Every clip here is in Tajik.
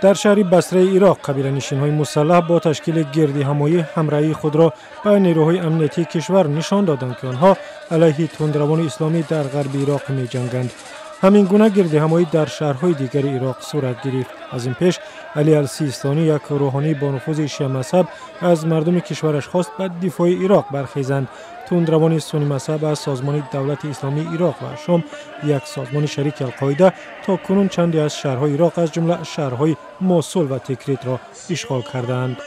Дар шаҳри Басраи Ироқ қабиланишинҳои мусаллаҳ бо ташкили гирдиҳамоӣ ҳамроҳии худро ба нерӯҳои амниятии кишвар нишон доданд, ки онҳо алайҳи тундравони исломӣ дар ғарби Ироқ меҷанганд. Ҳамин гуна гирдиҳамоӣ дар шаҳрҳои дигари Ироқ сурат гирифт. Аз ин пеш Али Алсистонӣ, як рӯҳонии бонуфузи шиамазҳаб, аз мардуми кишвараш хост ба дифои Ироқ бархезанд. Тундравони суннӣ мазҳаб аз Созмони Давлати Исломии Ироқ ва Шом, як созмони шарики Алқоида, то кунун чанде аз шаҳрҳои Ироқ, аз ҷумла шаҳрҳои Мосул ва Тикритро ишғол кардаанд.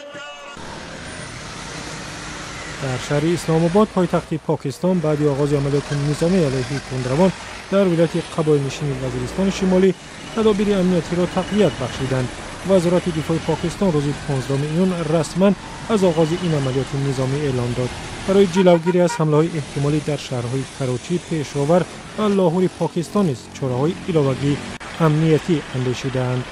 Дар шаҳри Исломобод, пойтахти Покистон, баъди оғози амалиёти низомӣ алайҳи тундравон дар вилояти қабоилнишини Вазиристони Шимолӣ тадобири амниятиро тақвият бахшиданд. Вазорати дифои Покистон рӯзи 15 июн расман аз оғози ин амалиёти низомӣ эълон дод. Барои ҷилавгирӣ аз ҳамлаҳои эҳтимолӣ дар шаҳрҳои Карочӣ, Пешовар ва Лоҳури Покистон низ чораҳои иловагии амниятӣ андешидаанд.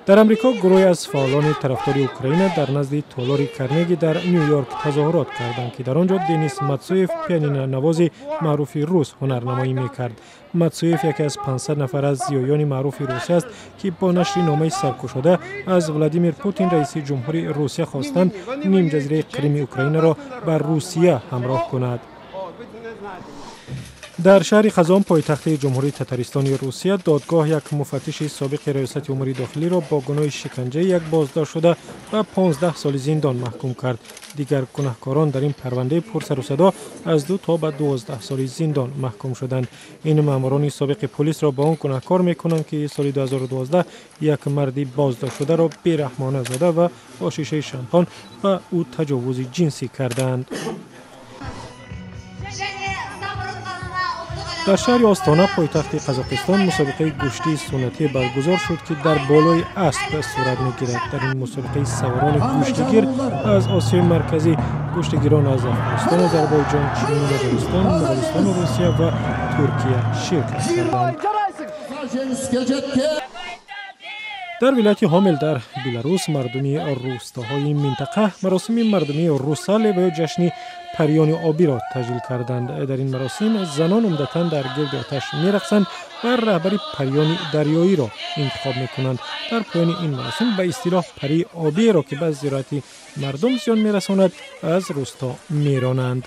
Дар Амрико гурӯҳе аз фаъолони тарафдори Украина дар назди толори Карнеги дар Ню-Йорк тазоҳурот карданд, ки дар он ҷо Денис Матсуев, пианинонавози маъруфи рус, ҳунарнамоӣ мекард. Матсуев яке аз 500 нафар аз зиёёни маъруфи Русия аст, ки бо нашри номаи саркушода аз Владимир Путин, раиси ҷумҳури Русия, хостанд нимҷазираи Қрими Украинаро ба Русия ҳамроҳ кунад. Дар шаҳри Қазон, пойтахти Ҷумҳурии Татаристони Русия, додгоҳ як муфаттиши собиқи Раёсати умури дохилиро бо гуноҳи шиканҷаи як боздоштшуда ба 15 соли зиндон маҳкум кард. Дигар гунаҳкорон дар ин парвандаи пурсарусадо аз 2 то ба 12 соли зиндон маҳкум шуданд. Ин маъмурони собиқи полисро ба он гунаҳкор мекунанд, ки соли 2012 як марди боздоштшударо бераҳмона зада ва бо шишаи шампан ба ӯ таҷовузи ҷинсӣ кардаанд. Дар шаҳри Остона, пойтахти Қазоқистон, мусобиқаи гӯштии суннатӣ баргузор шуд, ки дар болои асп сурат мегирад. Дар ин мусобиқаи саворони гӯштигир аз Осиёи Марказӣ, гӯштигирон аз Афғонистон, Озарбойҷон, Чин, Маҷористон, Моғолистону Русия ва Туркия ширкат карданд. Дар вилояти Ҳомел дар Беларус мардуми рӯстоҳои минтақа маросими мардумии Русале ва ё ҷашни париёни обиро таҷлил карданд. Дар ин маросим занон умдатан дар гирди оташ мерақсанд ва раҳбари париёни дарёиро интихоб мекунанд. Дар поёни ин маросим ба истилоҳ парии обиеро, ки ба зироати мардум зиён мерасонад, аз рӯсто меронанд.